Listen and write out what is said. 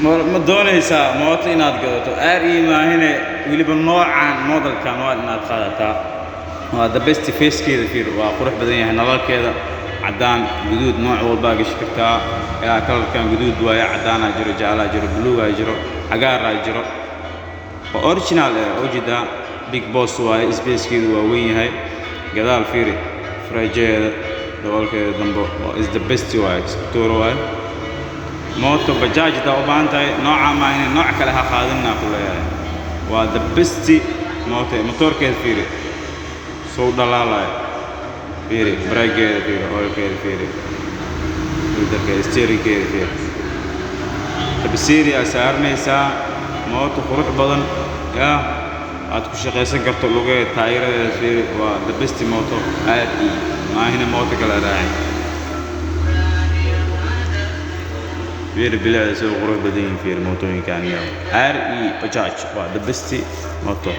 Ma doonaysaa mooto inaad gadato RE maahine, weliba noocan modelkan waa inaad qaadataa? Waa the best. Facekeeda fiir, waa qurux badan yahay. Nalalkeeda caddaan, guduud, nooc walbaa gashi kartaa. Ilaa colorkan guduud waaye, caddaanaa jiro, jaalaa jiro, buluugaa jiro, cagaaraa jiro. Waa original eh, ujeedaa, big boss waaye. Spacekeedu waa weyn yahay. Gadaal fiiri, farajeeda, daboolkeeda dambe waa is the best waaye, iskutuuro waaye. Mooto bajaaj hadaa u baahan tahay, nooca maahine nooc kale ha qaadinaa ku leeyahay. Waa the best mooto. Motoorkeeda fiiri soo dhalaalaya, fiiri brakegeeda, fiiri oilkeeda, fiiri filterkeeda, steeringkeeda fiiri, tabasiiri aa saaranaysaa. Mooto qurux badan yaa aad ku shaqaysan karto. Lugeeda, taayiradeeda fiiri. Waa the best mooto. RE maahine mooto kale raacin. Fiiri bilicda soo qurux badan yihiin, fiiri mootooyinkan iyo RE Bajaj waa the best mooto.